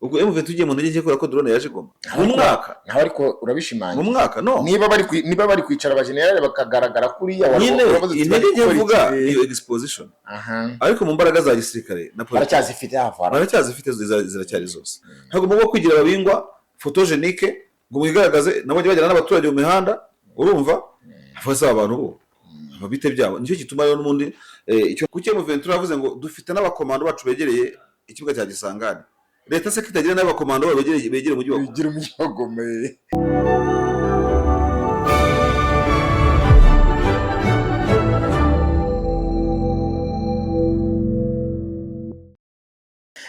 Ubwo M23 tugiye mu ntege nke kubera ko drone yaje Goma mu mwaka. Nawe ariko Mu urabishimangira. mwaka, no. Niba bari kwicara abajenerali bakagaragara kuriya, Nyine urabaza uti intege bari nke gukora mvuga iki? ni exposition, ariko mu mbaraga za gisirikare na politiki Baracyazifite hafi aho. Baracyazifite, ziracyari zose. Ntabwo mugomba kwigira ababingwa photogénique ngo mwigaragaze, nabo bajye bajyana n'abaturage mu mihanda. Urumva afasa abantu bo ababite byabo, nicyo gituma rero n'ubundi icyo kuki M23 yavuze ngo dufite n'abakomando bacu begereye ikibuga cya Kisangani. Leta se kitagira n'abakomando babo begereye umujyi wa Goma? Bigira umujyi wa Goma.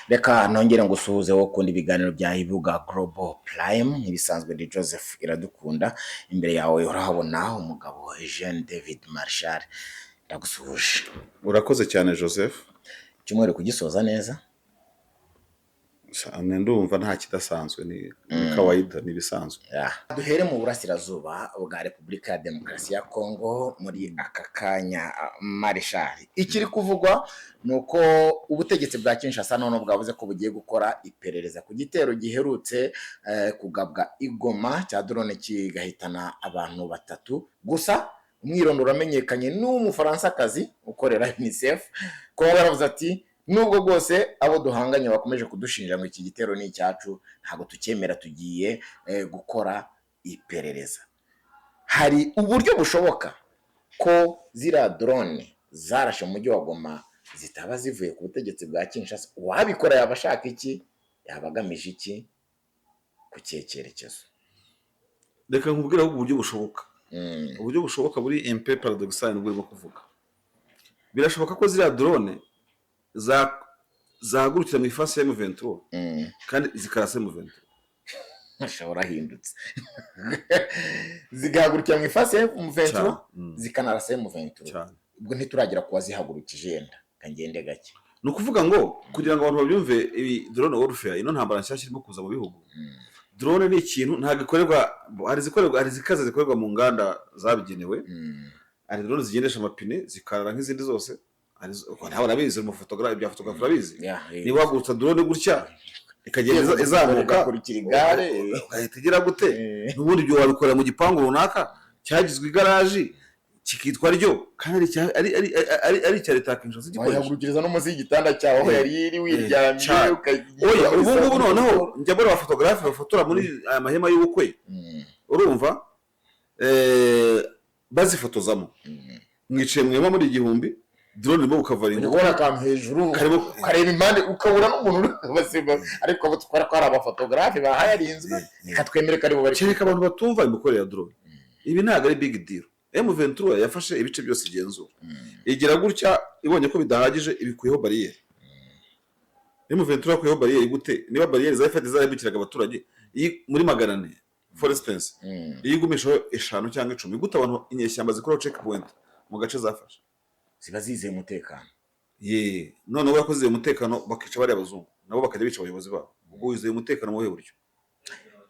Reka nongere ngusuhuze wowe ukunda ibiganiro bya Ibuga Global Prime. Nk'ibisanzwe ndi Joseph Iradukunda, imbere yawe urahabona umugabo Jean David Marshal, ndagusuhuje. Urakoze cyane, Joseph. Icyumweru kugisoza neza? Cyane, ndumva nta kidasanzwe, ni kawaida, ni ibisanzwe. Yeah. Duhere mu burasirazuba bwa Repubulika ya Demokarasi ya Kongo muri aka kanya, Marshal. Ikiri kuvugwa ni uko ubutegetsi bwa Kinshasa none bwavuze ko bugiye gukora iperereza ku gitero giherutse kugabwa i Goma cya drone kigahitana abantu batatu. Gusa umwirondoro wamenyekanye n'Umufaransakazi ukorera UNICEF, kuba baravuze ati nubwo bwose abo duhanganye bakomeje kudushinja ngo iki gitero ni icyacu, ntabwo tucyemera, tugiye gukora iperereza. Hari uburyo bushoboka ko ziriya drone zarashe mu mujyi wa Goma zitaba zivuye ku butegetsi bwa Kinshasa? Uwabikora yaba ashaka iki? Yaba agamije iki? Ku kihe cyerekezo? Reka nkubwire ahubwo uburyo bushoboka. Uburyo bushoboka buri un peu paradoxal nibwo urimo kuvuga. Birashoboka ko ziriya drone zahagurukira mu ifasi ya M23 kandi zikarasa M23. Ashobora ahindutse zigahagurukira mu ifasi ya M23, Cyane. Zikanarasa M23. Cyane. Ubwo ntituragera ku wazihagurukije, yenda kangende gake. Ni ukuvuga ngo kugira ngo abantu babyumve, ibi drone warfare, ino ntambara nshyashya irimo kuza mu bihugu, drone ni ikintu ntabwo ikorerwa, hari izikorerwa, hari izikaze zikorerwa mu nganda zabigenewe, hari drone zigendesha amapine zikarara nk'izindi zose. Nawe urabizi, mu photographe, ibya photographe urabizi. Niba wagurutsa drone gutya ikagenda izamuka, igakurikira igare, ugahita igira gute? N'ubundi ibyo wabikorera mu gipangu runaka cyagizwe igaraji kikitwa ryo, kandi ari icya leta ya Kinshasa gikoresha. Wayihagurukiriza no munsi y'igitanda cyawe aho yari iri wiryamye. Cyane. Oya, ubu ngubu noneho njya mbona abafotogarafe bafotora muri aya mahema y'ubukwe, urumva, bazifotozamo. Mwicaye mu ihema muri 1000, drone irimo gukavaringa. Uri kubona akantu hejuru, ukareba impande ukabura n'umuntu uri basiba, ariko abo twara ko ari abafotogarafe bahayarinzwe, reka twemere ko aribo bari. Kereka abantu batumva imikorere ya drone, ibi ntabwo ari big deal. M23 yafashe ibice byose igenzura, igira gutya ibonye ko bidahagije ibikuyeho bariyeri. M23 yakuyeho bariyeri gute niba bariyeri zari zarahemukiraga abaturage? Iyi muri 400, for instance, iyo igumishaho eshanu cyangwa 10, gute abantu inyeshyamba zikora checkpoint mu gace zafashe? Ziba zizeye umutekano. Ye, noneho yakoze umutekano, bakica bariya bazungu, nabo bakajya bica abayobozi babo, ubwo wizeye umutekano mu buhe buryo?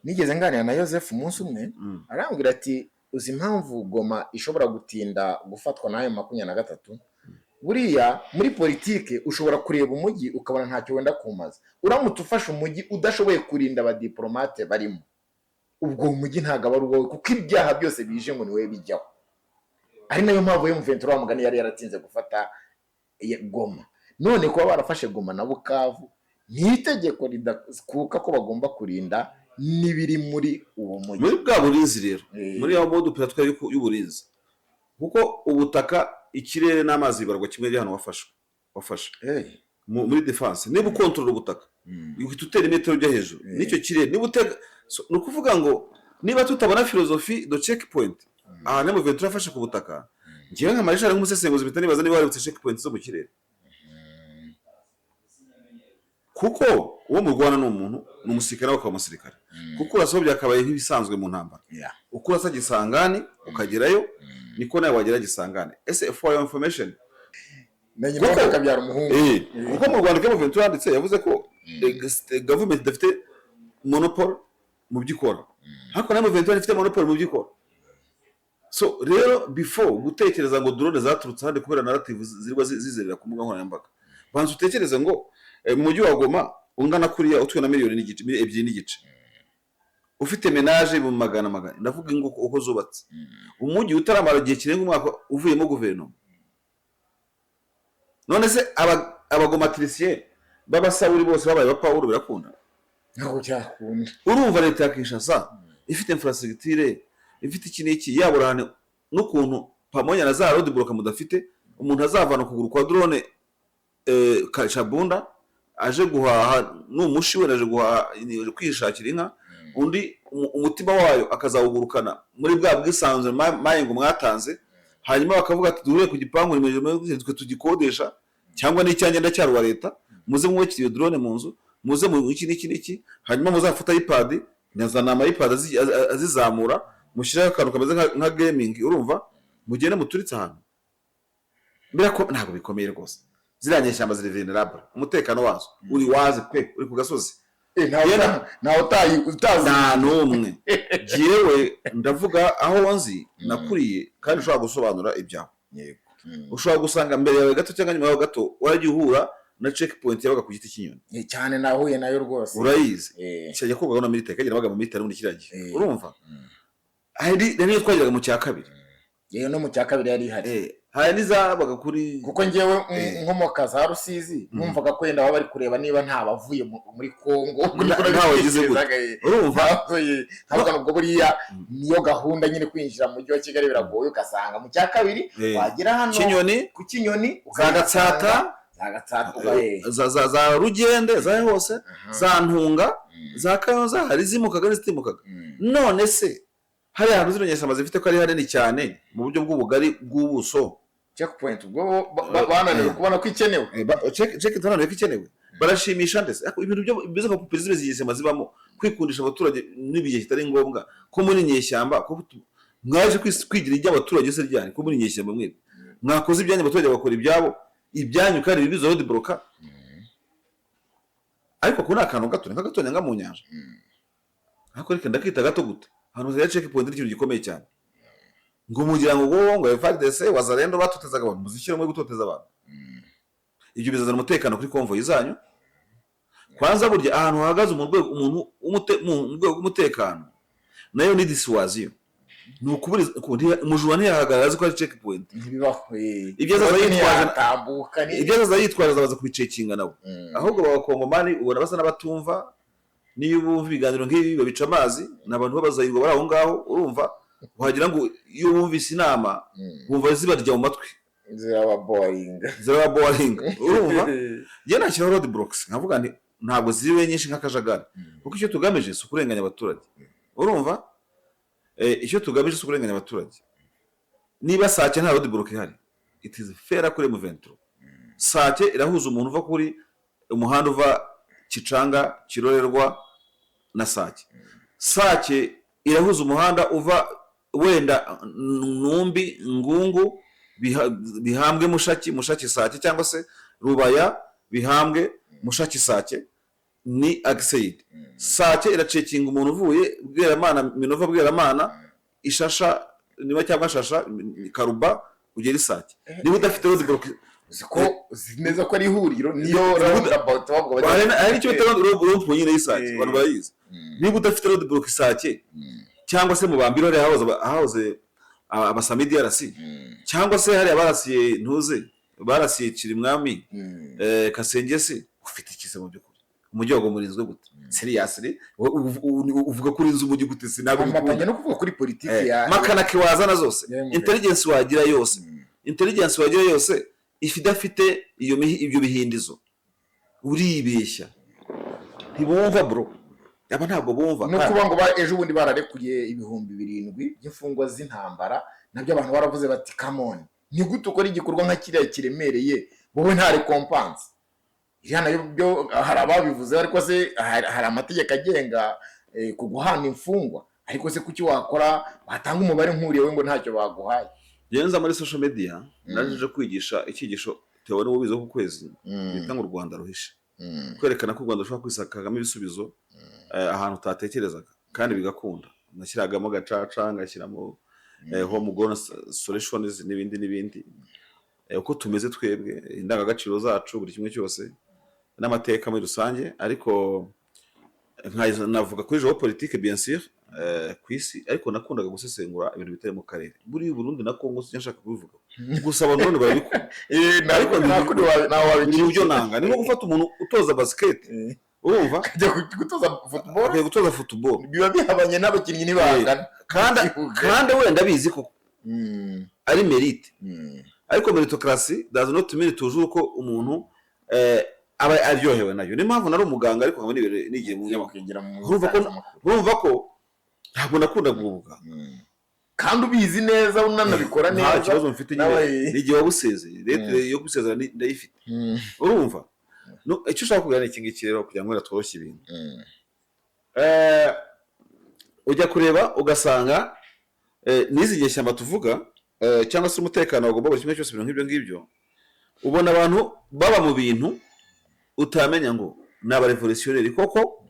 Nigeze nganira na Joseph umunsi umwe, arambwira ati uzi impamvu Goma ishobora gutinda gufatwa n'ayo 23? Buriya muri politike ushobora kureba umujyi ukabona ntacyo wenda kumaza. Uramutse ufashe umujyi udashoboye kurinda abadiporomate barimo, ubwo uwo mujyi ntabwo aba ari uwawe, kuko ibyaha byose bije ngo ni wowe bijyaho. Ari nayo mpamvu M23 wa mugani yari yaratinze gufata Goma. None kuba barafashe Goma na Bukavu, ni itegeko ridakuka ko bagomba kurinda n'ibiri muri uwo mujyi. Muri bwa burinzi rero, muri ya mode opératoire y'uburinzi, kuko ubutaka, ikirere n'amazi bibarwa kimwe hano wafashwe muri defense. Niba ukontorora ubutaka, uhita utera imetero ujya hejuru n'icyo kirere niba utega. So, ni ukuvuga ngo niba tutabona philosophie de checkpoint ahantu M23 yafashe ku butaka, ngewe nka Marshal, nk'umusesenguzi, mpita nibaza niba waributse checkpoint zo mu kirere, kuko uwo murwana ni umuntu, ni umusirikare, nawe ukaba umusirikare, kuko urasaho byakabaye nk'ibisanzwe mu ntambara. Uko urasa Gisangani ukagerayo, niko nawe wagera Gisangani. Ese for your information, Na nyina akabyara umuhungu. Kuko mu Rwanda M23 yanditse, yavuze ko government idafite monopole mu byo ikora, ariko na M23 ifite monopole mu byo ikora. So rero before gutekereza ngo drone zaturutse ahandi kubera narrative zirwa zizerera ku mbuga nkoranyambaga, banza utekereze ngo mu mujyi wa Goma ungana kuriya, utuwe na miliyoni n'igice, 2.5 miliyoni, ufite ménages mu magana magana, ndavuga ingo uko zubatse, umujyi utaramara igihe kirenga umwaka uvuyemo guverinoma. None se abagomatirisiye b'abasawuri bose babaye abapawulo, birakunda? Ntabwo cyakunda. Urumva leta ya Kinshasa ifite infrastructure, ifite iki n'iki, yabura ahantu n'ukuntu pamoja na za roadblock mudafite, umuntu azavana ukuguru kwa drone Shabunda aje guhaha n'umushi we, aje guhaha, kwishakira inka, undi umutima wayo akazawugurukana muri bwa bwisanzure mayengo mwatanze, hanyuma bakavuga ati: "Duhure ku gipangu nimero twe tugikodesha, cyangwa n'icyanjye ndacyari uwa leta, muze mwubakire iyo drone mu nzu, muze mu iki n'iki n'iki, hanyuma muzafate iPad, nazana ama iPad azizamura, mushyireho akantu kameze nka gaming, urumva, mugende muturitse ahantu." Ntabwo bikomeye rwose. Ziriya nyeshyamba ziri vulnerable, umutekano wazo uri wazi pe, uri ku gasozi. Ntawe utazi. Nta n'umwe. Jyewe ndavuga aho nzi nakuriye, kandi ushobora gusobanura ibyawe. Ushobora gusanga mbere yawe gato cyangwa nyuma yawe gato waragiye uhura na checkpoint yabaga ku giti cy'inyoni. Cyane, nahuye nayo rwose. Urayizi? Cyajya kogaho na military, kagera baga mu military muri kiriya gihe. Urumva, hari niyo twageraga mu cya kabiri. Yewe, no mu cya kabiri yari ihari. Hari n'izabaga kuri Kuko njyewe nkomoka za Rusizi, numvaga ko wenda baba bari kureba niba nta bavuye muri Kongo. Ntawe wagize gute. Urumva. Ntabwo ubwo buriya niyo gahunda nyine, kwinjira mu mujyi wa Kigali biragoye, ugasanga mu cya kabiri wagera hano Kinyoni, ku Kinyoni, za Gatsata, za Gatsata, za Rugende, za hose, za Ntunga, za Kayonza, hari izimukaga n'izitimukaga. None se hari ahantu zino nyeshyamba zifite ko ari hanini cyane mu buryo bw'ubugari bw'ubuso? Checkpoint ubwo bananiwe kubona ko ikenewe. Check bananiwe ko ikenewe, barashimisha ndetse. Ariko ibintu byo bimeze nka populisme, izi nyeshyamba zibamo kwikundisha abaturage n'ibihe kitari ngombwa, ko muri nyeshyamba, ko mwaje kwigira iby'abaturage se ryari, ko muri nyeshyamba mwebwe mwakoze ibyanyu, abaturage bakora ibyabo, ibyanyu kandi bibizo road block? Ariko ko ni akantu gato, ni nk'agatonyanga mu nyanja. Ariko reka ndakita gato gute, ahantu hasigaye check point ni ikintu gikomeye cyane, ngo mugira ngo ngo FARDC, Wazalendo batotezaga abantu, muzishyire muri gutoteza abantu. Ibyo bizazana umutekano kuri convoy zanyu? Kwanza burya ahantu hahagaze mu rwego umuntu mu rwego rw'umutekano nayo ni dissuasion, ni ukuburiza. Umujura ntiyahagarara azi ko ari check point. Ntibibaho. Ibyo azaza yitwaje Ntiyatambuka ibyo azaza yitwaje azabaza kubicekinga nabo. Ahubwo abakongomani ubona basa n'abatumva. Niyo bumva ibiganiro nk'ibi babica amazi. Ni abantu b'abazayirwa bari aho ngaho. Urumva, wagira ngo iyo bumvise inama bumva zibarya mu matwi. Zirababoringa. Zirababoringa. Urumva, njye nashyiraho road blocks, nkavuga nti ntabwo zibe nyinshi nk'akajagari, kuko icyo tugamije si ukurenganya abaturage. Urumva, icyo tugamije si ukurenganya abaturage. Niba Sake nta road block ihari, it is fair kuri M23. Sake irahuza umuntu uva kuri umuhanda uva Kicanga, Kirorerwa na Sake. Sake irahuza umuhanda uva wenda Numbi, Ngungu, Bihambwe, Mushaki, Mushaki Sake, cyangwa se Rubaya, Bihambwe, Mushaki, Sake, ni agiseyidi. Sake iracekinga umuntu uvuye Bweramana, Minova, Bweramana, Ishasha niba cyangwa Shasha, Karuba, ugera Isake. Niba udafite road block Uzi ko uzi neza ko ari ihuriro, niyo roundabout bavuga. Hari n'icyo bita rond-point nyine y'Isake. Abantu barayizi. Niba udafite road block Isake, cyangwa se mu Bambiro hariya hahoze abasami DRC, cyangwa se hariya barasiye ntuze, barasiye Kirimwami, Kasengesi, ufite ikize mu by'ukuri? Umujyi wa Goma urinzwe gute? Seriously, uvuga ko urinze umujyi gute? Sinabwo Amatanya no kuvuga kuri politiki ya makanaki wazana zose, intelligence wagira yose, intelligence wagira yose, if idafite iyo ibyo bihindizo, uribeshya. Ntibumva bro, aba ntabwo bumva. No kuba ngo ejo bundi bararekuye 7000 by'imfungwa z'intambara, nabyo abantu baravuze bati: "Come on, ni gute ukora igikorwa nka kiriya kiremereye wowe nta récompense?" Iriya nayo byo hari ababivuze, ariko se hari amategeko agenga ku guhana imfungwa? Ariko se kuki wakora, watanga umubare nk'uriya we ngo ntacyo baguhaye? Ngenza muri social media, naje kwigisha icyigisho tewe n'ububizi ku kwezi bita ngo u Rwanda ruhishe, kwerekana ko u Rwanda rushobora kwisakagamo ibisubizo ahantu utatekerezaga kandi bigakunda. Nashyiragamo gacaca, ngashyiramo home grown solutions n'ibindi n'ibindi. Uko tumeze twebwe, indangagaciro zacu, buri kimwe cyose. n'amateka muri rusange, ariko navuga kuri géopolitique, bien sûr, ku isi, ariko nakundaga gusesengura ibintu bitari mu karere. Buriya Burundi na Congo sinjya nshaka kubivuga, gusa abantu none barabikunda. Ariko nta nawe Ni buryo nanga, ni nko gufata umuntu utoza basket, urumva, kujya gutoza football. Akwiye gutoza football. Biba bihabanye n'abakinnyi, ntibangana. Kandi wenda abizi koko ari mérite, ariko meritocracy does not mean toujours ko umuntu aba aryohewe nayo. Niyo mpamvu nari umuganga, ariko nkaba nigiye mu binyamakuru. Kwinjira mu Urumva ko itangazamakuru. Urumva ko ntabwo nakundaga ubuganga. Kandi ubizi neza, unanabikora Nta neza. kibazo mfite nyine. N'igihe wabusezeye, lettre yo gusezera ndayifite. Urumva, no, icyo ushaka kugira ni iki ngiki rero, kugira ngo wenda tworoshye ibintu. Ujya kureba ugasanga n'izi nyeshyamba tuvuga, cyangwa se umutekano bagomba buri kimwe cyose, ibintu nk'ibyo ngibyo, ubona abantu baba mu bintu utamenya ngo ni abarévolutionnaires koko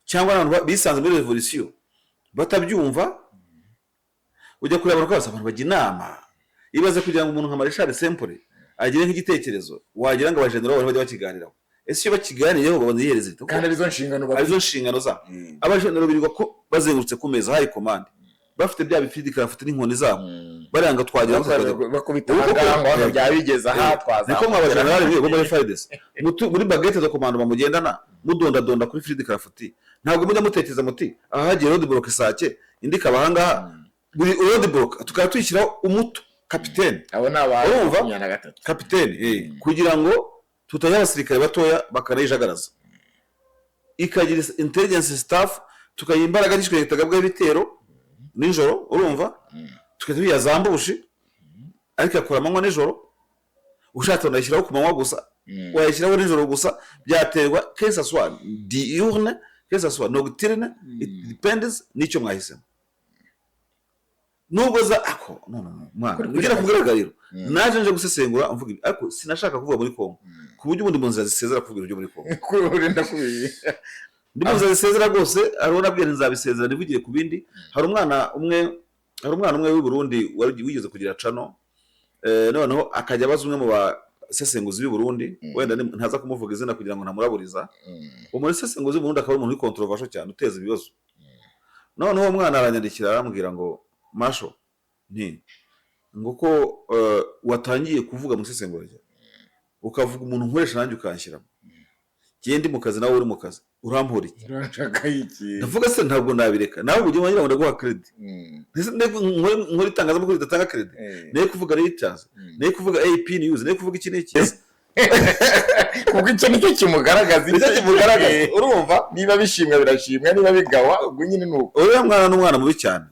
cyangwa abantu bisanze muri révolution batabyumva. Ujya kureba rwose abantu bajya inama, ibaze kugira ngo umuntu nka Maréchal Sempore agire nk'igitekerezo, wagira ngo abajenerali bajya bakiganiraho. Ese iyo bakiganiriyeho babona iherezo rite? Kandi arizo nshingano bafite. Arizo nshingano zabo. Abajenerali birirwa ko bazengurutse ku meza, high command, bafite bya bifidi, n'inkoni zabo, baranga twagira ngo twajya Bakubita ahangaha ngo hano byaba bigeze aha. Niko mwa bajenerali mwe bo muri FARDC, muri baguette de commandement mugendana, mudondadonda kuri field craft, ntabwo mujya mutekereza muti aha hagiye road block Sake, indi ikaba ahangaha, buri road block tukaba tuyishyiraho umuto kapitene? Abo ni aba Urumva? 23. Kapitene, kugira ngo tutagira abasirikare batoya bakanayijagaraza, ikagira intelligence staff, tukayiha imbaraga nyinshi kugira ngo itagabwaho ibitero nijoro. Urumva, tugahita tuyiha ambush, ariko igakora amanywa nijoro. Ushatse wanayishyiraho ku manywa gusa, wayishyiraho nijoro gusa, byaterwa, que ça soit diurne, que ça soit nocturne, it depends n'icyo mwahisemo. Nubwo za ako no no no mwana ugera ku mugaragaro, naje nje gusesengura mvuga ibi, ariko sinashaka kuvuga muri Kongo, ku buryo ubundi mu nzira zisezera kuvuga ibyo muri Kongo. Urinda kubi. Ndi mu nzira zisezera rwose, hari uwo nabwiye nzabisezera nivugire ku bindi. Hari umwana umwe w'i Burundi wari wigeze kugira channel, noneho akajya abaza umwe mu basesenguzi b'i Burundi, wenda ntaza kumuvuga izina kugira ngo ntamuraburiza. Uwo musesenguzi w'i Burundi akaba ari umuntu uri controversial cyane, uteza ibibazo. Noneho uwo mwana aranyandikira, arambwira ngo: "Masho, nti ngo ko watangiye kuvuga mu isesengura ryawe, ukavuga umuntu nkoresha nanjye ukanshyiramo, njye ndi mu kazi nawe uri mu kazi, urampora iki?" Urashaka iki? Ndavuga se ntabwo nabireka, nawe ujye wagira ngo ndaguha credit. Mbese nkore itangazamakuru ridatanga credit? Naye kuvuga Reuters, naye kuvuga AP News, naye kuvuga iki n'iki. Kuko icyo nicyo kimugaragaza. Nicyo kimugaragaza, urumva. Niba bishimwa birashimwa, niba bigawa ubwo nyine ni uko. Uriya mwana ni umwana mubi cyane.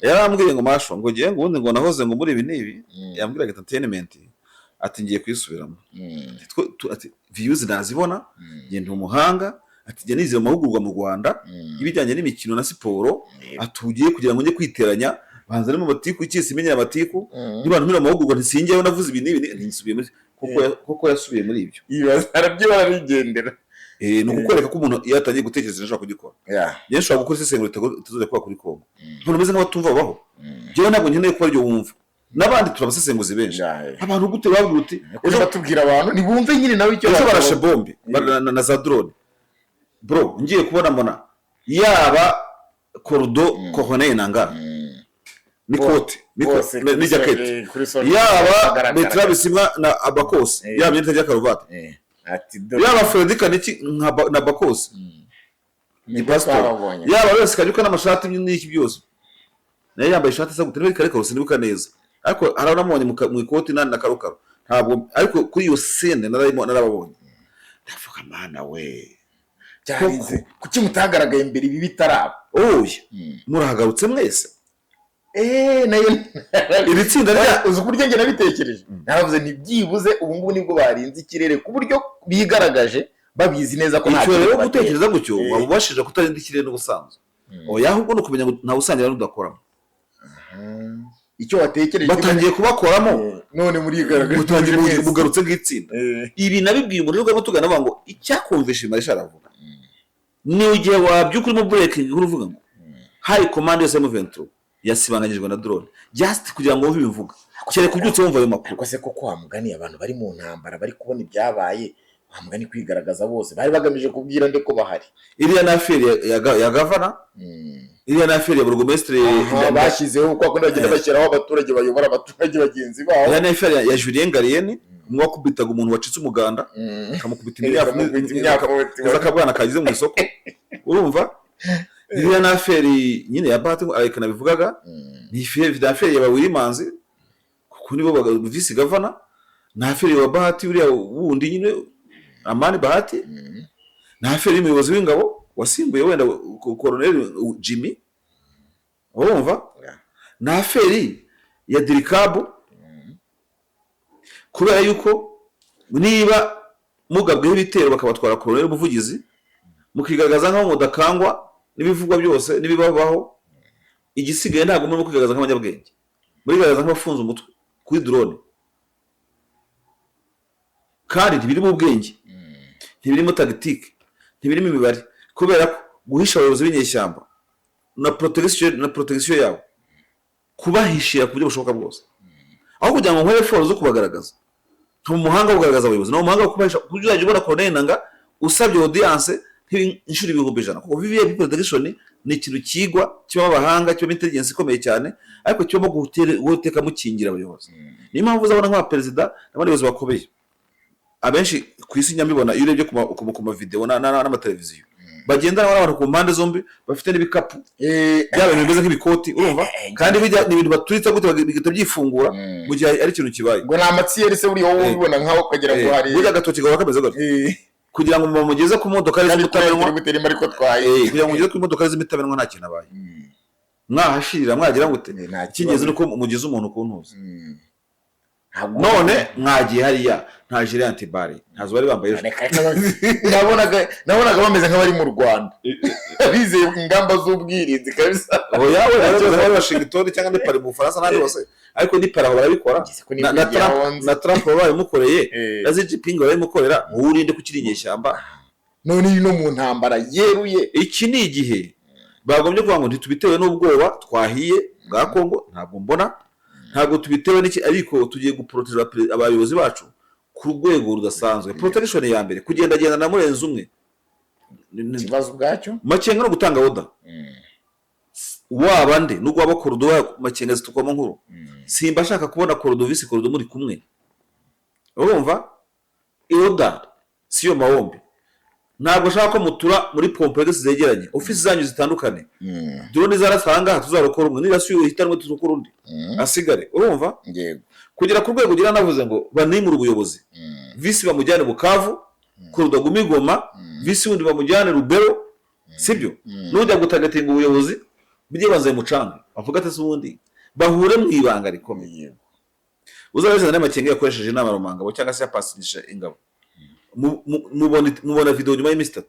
Yarambwiye ngo: "Masho," ngo ngiye ngo ubundi ngo nahoze ngo muri ibi n'ibi. Yambwiraga entertainment, ati: "Ngiye kuyisubiramo." Ati: "Views nazibona, ngenda umuhanga." Ati: "Njya nize mu mahugurwa mu Rwanda ibijyanye n'imikino na siporo." Ati: "Ugiye kugira ngo njye kwiteranya banza no mu matiku, iki simenyera amatiku, niba ntumira mu mahugurwa ntisingeyo navuze ibi n'ibi." Ntisubiye muri koko yasubiye muri ibyo. Ibaza arabyibara arigendera. Ni ukukwereka ko umuntu iyo atangiye gutekereza ashobora kugikora. Njyewe nshobora gukora isesengura itazajya kuba kuri Kongo. Umuntu umeze nk'abatumva babaho. Njyewe ntabwo nkeneye kuba aribyo wumva n'abandi, turi abasesenguzi benshi. Abantu gute babwira uti ejo batubwira abantu ntibumve nyine nawe icyo ejo bakora. Barashe bombe na za drone, bro, ngiye kubona mbona yaba korudo Corneille Nangaa n'ikote Bose n'ijaketi, kuri social yaba bagaragara. Bertrand Bisimwa na Abakosi, yaba imyenda itagira karuvati, Ati dore yaba Freddy Kaniki nka na Bakosi ni Nibwo pastor, twababonye. Yaba wese Kanyuka n'amashati n'iki byose, nayo yambaye ishati isa gute, niba karikaro sinibuka neza, ariko hari abamubonye mu ikoti na karokaro, ntabwo, ariko kuri iyo scène nararimo narababonye, ndavuga: "Mana we!" Byarinze kuki mutagaragaye mbere ibi bitaraba? Oya, murahagarutse mwese. Nayo Iri tsinda rya uzi uburyo njye nabitekereje, naravuze nti byibuze ubu ngubu nibwo barinze ikirere ku buryo bigaragaje babizi neza ko nta Icyo rero kintu batera. gutekereza gutyo, waba ubashije kutarinda ikirere n'ubusanzwe. Oya, ahubwo ni ukumenya ngo ntawe usangira n'udakoramo. Icyo watekereje Batangiye kubakoramo. None murigaragaje Mutangiye mwese. Mugarutse nk'itsinda. Ibi nabibwiye umuntu urimo tugana, avuga ngo icyakumvisha Marisha aravuga ni igihe wabyuka urimo breaking inkuru uvuga ngo high command yose M23 yasibanganyijwe na drone, just kugira ngo wumve ibivuga, kereka ubyutse wumva ayo makuru. Ariko se koko wa mugani, abantu bari mu ntambara bari kubona ibyabaye, Bambwa ni kwigaragaza bose bari bagamije kubwira nde ko bahari? Iriya ni affaire ya gavana, iriya ni affaire ya burugumesitiri. Aha, bashyizeho kwa kundi bagenda bashyiraho abaturage bayobora abaturage bagenzi babo. Iriya ni affaire ya Julien Gallienne, umwe wakubitaga umuntu wacitse umuganda, akamukubita imyafu. Akamukubita imyafu. Neza akabwana kagize mu isoko. Urumva, iriya ni affaire nyine ya Bahati ariko nabivugaga, ni affaire ya Bawirimanzi kuko nibo vice governor, ni affaire ya Bahati uriya wundi nyine, Amani Bahati, ni affaire y'umuyobozi w'ingabo wasimbuye wenda Colonel Jimmy. Urumva, ni affaire ya Dirikabu, kubera yuko niba mugabweho ibitero bakabatwara Colonel Umuvugizi, mukigaragaza nk'aho mudakangwa n'ibivugwa byose n'ibibabaho, igisigaye ntabwo murimo kwigaragaza nk'abanyabwenge, murigaragaza nk'abafunze umutwe kuri drone, kandi ntibirimo ubwenge, ntibirimo tactique, ntibirimo imibare, kubera ko guhisha abayobozi b'inyeshyamba na protection yabo, kubahishira ku buryo bushoboka bwose, aho kugira ngo nkore effort zo kubagaragaza, nka mu muhanga wo kugaragaza abayobozi, ni umuhanga wo kubahisha, ku buryo uzajya ubona Colonel Nanga usabye audience nk'inshuro 100,000, kuko VVIP protection ni ikintu kigwa, kibamo abahanga, kibamo intelligence ikomeye cyane, ariko kibamo guteka mukingira abayobozi. Niyo mpamvu uzabona nk'abaperezida n'abandi bayobozi bakomeye abenshi ku isi nyamibona, iyo urebye ku ma video n'amateleviziyo, bagendana n'abantu ku mpande zombi bafite n'ibikapu, bya bintu bimeze nk'ibikoti. Urumva, kandi bijya ni ibintu baturitsa gute bigahita byifungura mu gihe ari ikintu kibaye. Ngo ni amatsiyeri se buriya, wowe ubibona nkaho ukagira ngo hari Burya agatoki gahora kameze gutya kugira ngo mumugeze ku modoka kandi z'imitamenwa. turi buterimo ariko twaye. Kugira ngo mugeze ku modoka z'imitamenwa nta kintu abaye, mwahashirira mwagira gute. Nta Icy'ingenzi kibazo. ni uko mugize umuntu ku ntuza. Ntabwo None mwagiye hariya nta gilet anti-balles, ntazo bari bambaye ejo. Reka, reka, nabonaga bameze nk'abari mu Rwanda bizeye ingamba z'ubwirinzi kabisa. Oya we, bari bameze nk'abari Washington cyangwa ni Paris mu Bufaransa n'ahandi hose, ariko ni Paris aho barabikora. Ngeze ko Na nibwiye Trump aho nzi. Na Trump baba babimukoreye, na Xi Jinping barabimukorera. Wowe urinde ko ukiri inyeshyamba? None iri no mu ntambara yeruye. Iki ni igihe bagombye kuvuga ngo ntitubitewe n'ubwoba twahiye bwa Kongo, ntabwo mbona, ntabwo tubitewe n'iki, ariko tugiye guproteja abayobozi bacu ku rwego rudasanzwe. Protection ya mbere, kugendagenda na murenze umwe. Ikibazo ubwacyo. Makenga no gutanga order, waba nde nubwo waba coordo, Makenga zitukwamo nkuru, simba ashaka kubona coordo, vice coordo muri kumwe. Urumva, order siyo mahombe, ntabwo ashaka ko mutura muri complexe zegeranye, ofisi zanyu zitandukane. Drone zarasanga tuzarokora umwe, nirasuye uhitanwe tuzokora undi asigare. Urumva, Yego. kugera ku rwego ugira navuze ngo banimure ubuyobozi, vice bamujyane Bukavu, coordo agume i Goma, vice wundi bamujyane Rubero, sibyo? Nujya gutagatinga ubuyobozi bijye banza mucange, avuga ati se ubundi bahure mu ibanga rikomeye. Uzabizana n'Amakenga yakoresheje inama Rumangabo cyangwa se yapasingije ingabo. Mubona video nyuma y'iminsi 3.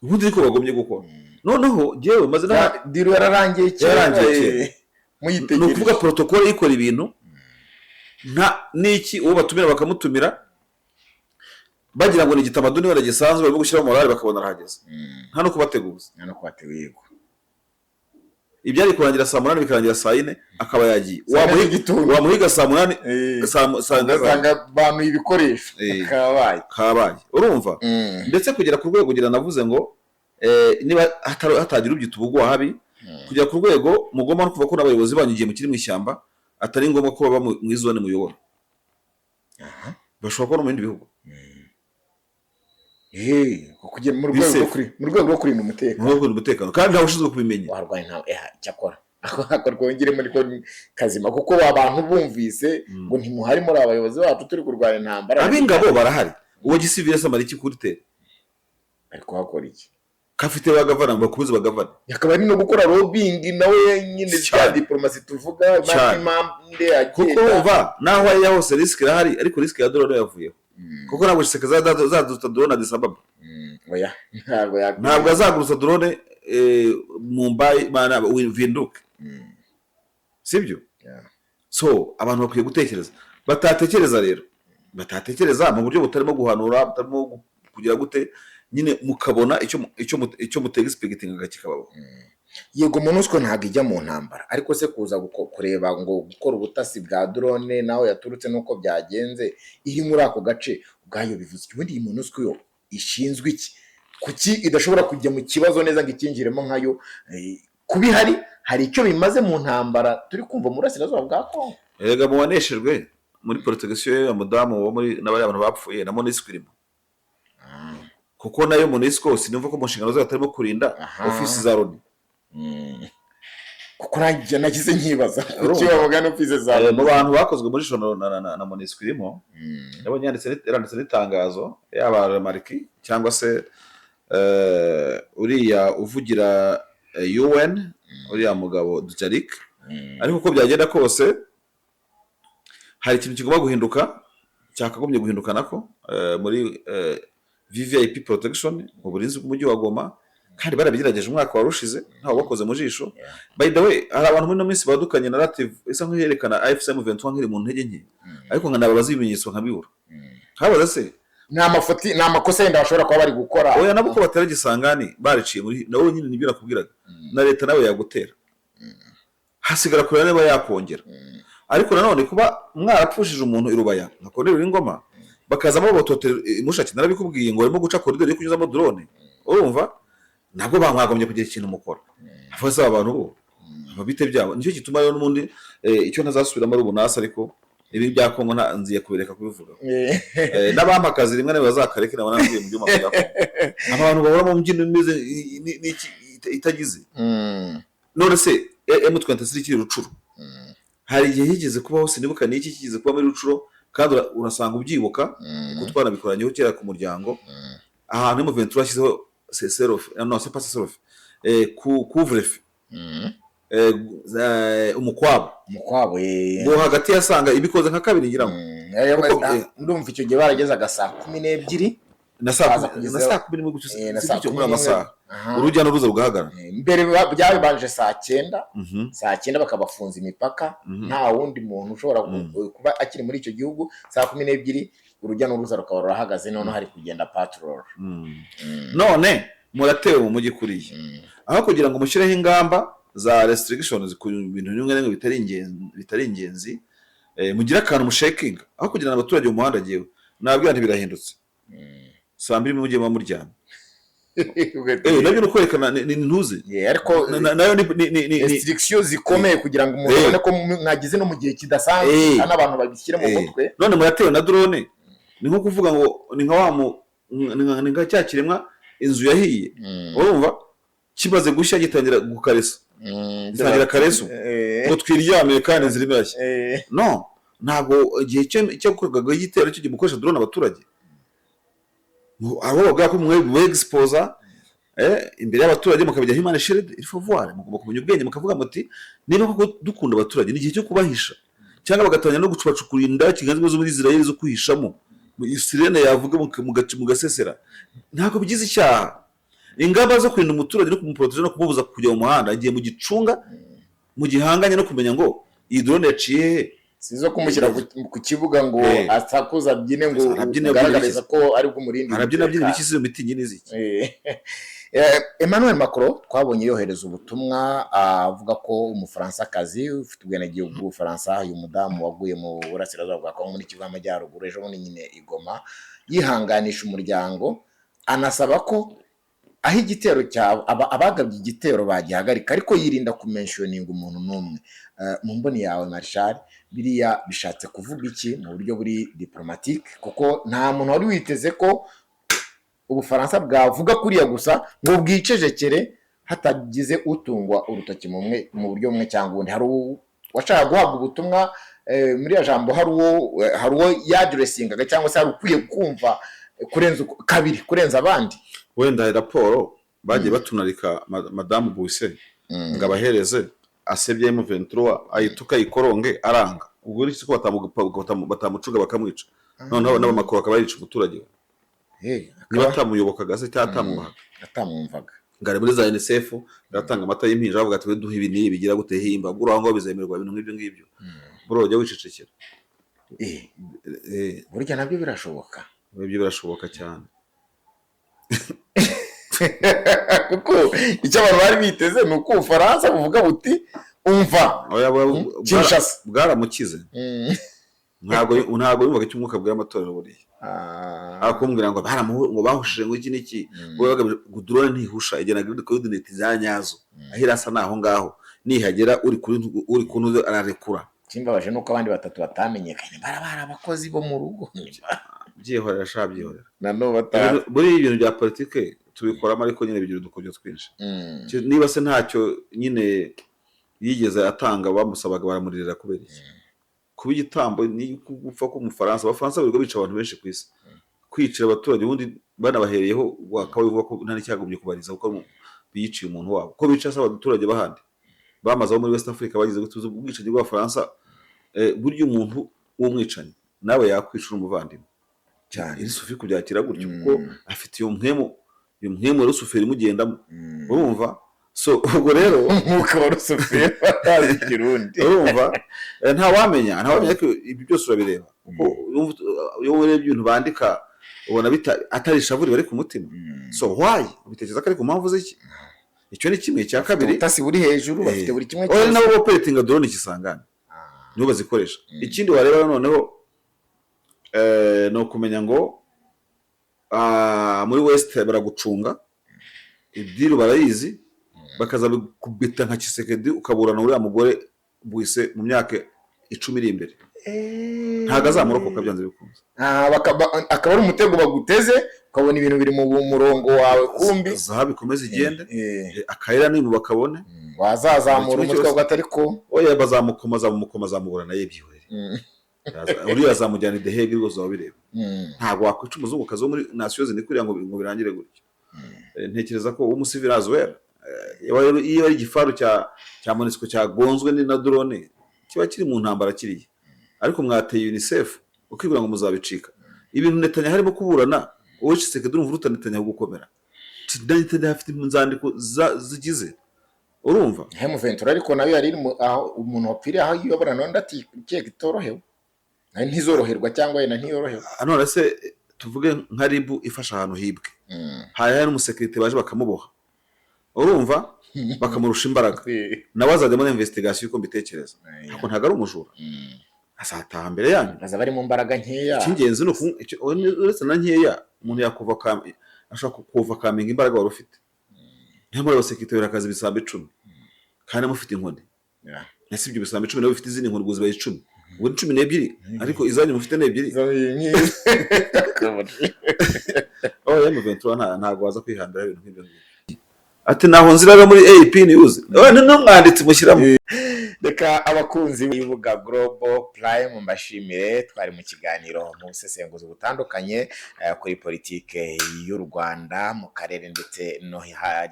Ubundi ariko bagombye gukora noneho jyewe maze Deal yararangiye kera. Yararangiye kera. Muyitegereje. Ni ukuvuga protocole ikora ibintu nta n'iki, uwo batumira bakamutumira bagira ngo ni igitamaduni wenda gisanzwe barimo gushyiraho morale, bakabona arahageze nta no kubateguza. Nta no kubateguza, yego. Ibyari kurangira saa 8 bikarangira saa 4 akaba yagiye. Saa 4 z'igitondo. Wamuhiga saa 8, saa Ugasanga banuye ibikoresho. Kabaye. Kabaye. Urumva, ndetse kugera ku rwego ugira navuze ngo niba hatagira ubyita ubugwahabi, kugera ku rwego mugomba no kuva ko n'abayobozi banyu igihe mukiri mu ishyamba atari ngombwa ko baba mu izone muyobora, bashobora kuba no mu bindi bihugu. Kugira mu Be rwego rwo safe. mu rwego rwo kurinda umutekano. Mu rwego rwo kurinda umutekano, kandi ntawe ushinzwe kubimenya. Warwaye ntawe cyakora ako rwongeremo niko kazima, kuko abantu bumvise ngo ntimuhari muri abayobozi bacu turi kurwana intambara. Ab'ingabo barahari, uwo gisivile se amara iki kuri terre? Ari kuhakora iki? Kafite bagavana ngo bakomeze bagavane. Akaba ari no gukora lobbying nawe nyine bya diplomasi tuvuga. Cyane. Impande Kuko agenda wumva naho ari hose risque irahari, ariko risque ya drone yavuyeho, kuko ntabwo Tshisekedi azadutsa drone Addis Ababa. Oya, ntabwo yakwiye. Ntabwo azagurutsa drone Mumbai mana Windhoek, sibyo? Yeah. So abantu bakwiye gutekereza, batatekereza rero, batatekereza mu buryo butarimo guhanura, butarimo kugira gute nyine, mukabona icyo mutexpectingaga kikabaho. Yego, MONUSCO ntabwo ijya mu ntambara, ariko se kuza kureba ngo gukora ubutasi bwa drone naho yaturutse n'uko byagenze iri muri ako gace, Ubwayo bivuze iki? Ubundi iyi MONUSCO yo ishinzwe iki? Kuki idashobora kujya mu kibazo neza ngo ikinjiremo nkayo? Kuba ihari hari icyo bimaze mu ntambara turi kumva mu burasirazuba bwa Kongo? Erega mu baneshejwe muri protection ya mudamu wo muri n'abari abantu bapfuye, na MONUSCO irimo, kuko nayo MONUSCO sinumva ko mu nshingano zayo hatarimo kurinda ofisi za Loni. Kuko nanjye nagize nkibaza kuki Urumva? bavuga n'office za Mu bantu bakozwe muri joro na MONUSCO irimo. Nabonye yanditse n'itangazo, yaba Remariki cyangwa se uriya uvugira UN, uriya mugabo Dujarric. Ariko uko byagenda kose, hari ikintu kigomba guhinduka, cyakagombye guhinduka nako, muri VVIP protection, mu burinzi bw'umujyi wa Goma. Kandi barabigerageje umwaka wari ushize, ntawe bakoze mu jisho. By the way, hari abantu muri ino minsi badukanye narrative isa nk'iyerekana AFC M23 nk'iri mu ntege nke, ariko nkanababaza ibimenyetso nkabibura. Nkabaza se, Ni amafuti, ni amakosa yenda bashobora kuba bari gukora. Oya, nabo ko batera Gisangani bariciye muri nawe nyine, nibyo nakubwiraga. Na leta nawe yagutera, hasigara kureba niba yakongera. Ariko nanone kuba mwarapfushije umuntu i Rubaya nka Colonel Ngoma, bakazamo babototera imushaki, narabikubwiye ngo barimo guca koridoro yo kunyuzamo drone, urumva nabwo bamwagombye kugira ikintu mukora. Avuga se aba bantu bo ababite byabo, nicyo gituma rero n'ubundi icyo ntazasubiramo ari ubunasi. Ariko ibi bya Kongo nta nziye kubireka kubivuga. N'abampa akazi rimwe na rimwe bazakareke, nabona mvuye mu byuma bya Kongo. Aba bantu bahora mu mbyino imeze itagize. None se M23 ikiri Rutshuru, hari igihe higeze kubaho, sinibuka n'iki kigeze kuba muri Rutshuru, kandi urasanga ubyibuka kuko twanabikoranyeho kera ku muryango, ahantu M23 yashyizeho cessez-le-feu, non, c'est pas cessez-le-feu, couvre-feu, umukwabo. Umukwabo. Ngo hagati yasanga ibikoze nka kabiri, ngira ngo. Kuko, Ndumva icyo gihe baragezaga saa 12. Na saa Baza kumi, na kugezaho. saa 11 gutyo, Na si saa gutyo kumi muri n'imwe. amasaha, Aha. urujya n'uruza rugahagarara. Mbere byabanje saa 9, saa 9 bakabafunza imipaka, nta wundi muntu ushobora kuba akiri muri icyo gihugu. Saa 12 urujya n'uruza rukaba rurahagaze, noneho hari kugenda patrol. None muratewe mu mujyi kuriya, aho kugira ngo mushyireho ingamba za restrictions ku bintu bimwe na bimwe bitari ingenzi, mugire akantu mushekinga, aho kugira ngo abaturage mu muhanda agiyewe, nababwira nti birahindutse, saa 2 mujye muba muryamye. Nabyo ni ukwerekana ni ntuzi. Yeah, ariko Nayo ni restriction zikomeye kugira ngo umuntu abone ko mwagize no mu gihe kidasanzwe, kandi n'abantu babishyire mu mutwe. None muratewe na drone, ni nko kuvuga ngo ni nka wa mu ni nka cya kiremwa inzu yahiye, urumva kimaze gushya gitangira gukaresa, gitangira kareso ngo twiryamire kandi inzira irimo irashya. No, ntabwo igihe cyo gukorwaga igitero cyo mukoresha drone abaturage. Abo bavuga ko mwe mwexposa imbere y'abaturage mukabijya human shield, il faut voir, mugomba kumenya ubwenge, mukavuga muti niba koko dukunda abaturage, ni igihe cyo kubahisha, cyangwa bagatangira no gucubacukura inda kiganza zo muri Israel zo kwihishamo, sirene yavuga mugasesera. Ntabwo bigize icyaha. Ingamba zo kurinda umuturage no kumuproteja no kumubuza kujya mu muhanda igihe mugicunga, mugihanganye no kumenya ngo iyi drone yaciye he. Si zo kumushyira ku kibuga ngo asakuze, abyine, ngo Arabyina, ugaragariza abyina. ko ari bw'umurindi. Arabyina abyina ibiki se? Mitingi n'iziki? Emmanuel Macron twabonye yohereza ubutumwa avuga ko Umufaransakazi ufite ubwenegihugu bw'Ubufaransa, uyu mudamu waguye mu burasirazuba bwa Kongo muri Kivu y'Amajyaruguru ejo bundi nyine i Goma, yihanganisha umuryango, anasaba ko aho igitero cya abagabye igitero bagihagarika, ariko yirinda kumentioninga umuntu n'umwe. Mu mboni yawe, Marshal, biriya bishatse kuvuga iki mu buryo buri diplomatique? Kuko nta muntu wari witeze ko Ubufaransa bwavuga kuriya gusa ngo bwicecekere hatagize utungwa urutoki mu buryo bumwe cyangwa ubundi. Hari uwashaka guhabwa ubutumwa muri iriya jambo, hari uwo yaddressingaga, cyangwa se hari ukwiye kumva kurenza kabiri kurenza abandi? Wenda hari raporo bagiye batunarika madamu Buse ngo abahereze, asebye M23, ayituka, ayikoronge, aranga. Ubwo uretse ko batamucunga bakamwica, noneho n'abamakuru akaba yica umuturage we. Niba atamuyobokaga se cyangwa atamwubahaga, Atamwumvaga. Ngo ari muri za UNICEF, aratanga amata y'impinja, bavuga ati: "We duhe ibi n'ibi, bigira gute himba bwo aho ngaho bizemerwa." Ibintu nk'ibyo ngibyo, bro, jya wicecekera. Burya nabyo birashoboka. Ibyo birashoboka cyane. Kuko icyo abantu bari biteze ni uko Ubufaransa buvuga buti: "Umva Oya, Kinshasa." Bwaramukize. Ntabwo yumvaga icyo umwuka bw'amatorero buriya. Akumbwira ngo ngo bahushije ngo iki n'iki, ngo bagamije ngo drone ntihusha, igena grid coordinate za nyazo, aho irasa naho ngaho, nihagera uri ku ntuze ararekura. Ikimbabaje ni uko abandi batatu batamenyekanye, barabara abakozi bo mu rugo. Byihorera sha, byihorera. Na n'ubu batazi. Muri ibi bintu bya politike tubikoramo, ariko nyine bigira udukoryo twinshi. Niba se ntacyo nyine yigeze atanga bamusabaga, baramuririra kubera iki? Kuba igitambo ni gupfa k'Umufaransa. Abafaransa birirwa bica abantu benshi ku isi, kwicira abaturage, ubundi banabahereyeho wakaba bivuga ko nta n'icyagombye kubariza, kuko biyiciye umuntu wabo, ko bica se abaturage b'ahandi bamaze abo muri West Africa bagize gutuza ubwicanyi bw'Abafaransa. Burya umuntu w'umwicanyi nawe yakwica uri umuvandimwe. Cyane. Iri sufi kubyakira gutyo, kuko afite iyo mpwemu Rusuferi imugendamo. Urumva? So ubwo rero Umwuka wa Rusuferi batazi Ikirundi. Urumva, ntawamenya, ariko ibi byose urabireba, kuko iyo urebye ibintu bandika ubona atari ishavu ribari ku mutima. So why ubitekereza ko ari ku mpamvu z'iki? Icyo ni kimwe. Icya kabiri, Ubutasi buri hejuru, bafite buri kimwe oya, cyose. Nabo boperatinga drone Kisangani, nibo bazikoresha. Ikindi wareba noneho, ni ukumenya ngo muri West baragucunga, i deal barayizi, bakazabikubita nka Tshisekedi, ukaburana uriya mugore bwise mu myaka 10 iri imbere, ntabwo azamurokoka byanze bikunze. Akaba ari umutego baguteze, ukabona ibintu biri mu murongo wawe, kumbi Zahabu ikomeze igende, akayira nimu bakabone. Wazazamura Kimwe umutwe cyose. wawe atari ko. Oya, bazamukoma, bazamukoma, azamubura naye, byihorere. Uriya azamujyana i The Hague rwose, wabireba. Ntabwo wakwica umuzungukazi wo muri Nations Unies kuriya ngo birangire gutyo. Ntekereza ko umusivili as well, iyo ari igifaru cya MONUSCO cyagonzwe na drone, kiba kiri mu ntambara kiriya, ariko mwateye UNICEF ukibwira ngo muzabicika. Ibintu Netanyahu harimo kuburana, wowe Tshisekedi urumva uruta Netanyahu gukomera? Netanyahu afite inzandiko zigize, urumva? M23 ariko nayo yari iri aho umuntu wapfiriye, aho iyobora, none ndatikeka itorohewe, nayo ntizoroherwa, cyangwa yenda ntiyorohewe. None se tuvuge nka RIB ifasha ahantu hibwe, hari n'umusekirite baje bakamuboha, urumva, bakamurusha imbaraga, nawe azajya muri investigation uko mbitekereza, ariko ntabwo ari umujura, azataha mbere yanyu. Baza bari mu mbaraga nkeya. Icy'ingenzi ni uretse na nkeya, umuntu yakuva ashobora kuva akaminga imbaraga wari ufite. Niyo muri abasekirite akazi ibisambo 10 kandi mufite inkoni, ese ibyo bisambo 10 nabo bifite izindi nkoni, ubwo zibaye 10, ubu ni 12, ariko izanyu mufite ni ebyiri. Oh, M23 ntabwo waza kwihambira ibintu nk'ibyo ngibyo. Ati naho nzira rero muri AP News. Oh, ni n'umwanditsi mushyiramo. Reka abakunzi b'Ibuga Global Prime mbashimire. Twari mu kiganiro mu busesenguzi butandukanye kuri politike y'u Rwanda mu karere ndetse no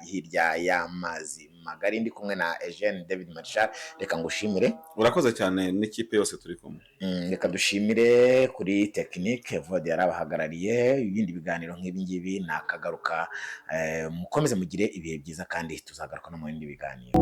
hirya y'amazi magari. Ndi kumwe na Eugene David Marshal. Reka ngushimire. Urakoze cyane n'ikipe yose turi kumwe. Reka dushimire kuri tekinike Vode yarabahagarariye. Ibindi biganiro nk'ibi ngibi nakagaruka. Mukomeze mugire ibihe byiza, kandi tuzagaruka no mu bindi biganiro.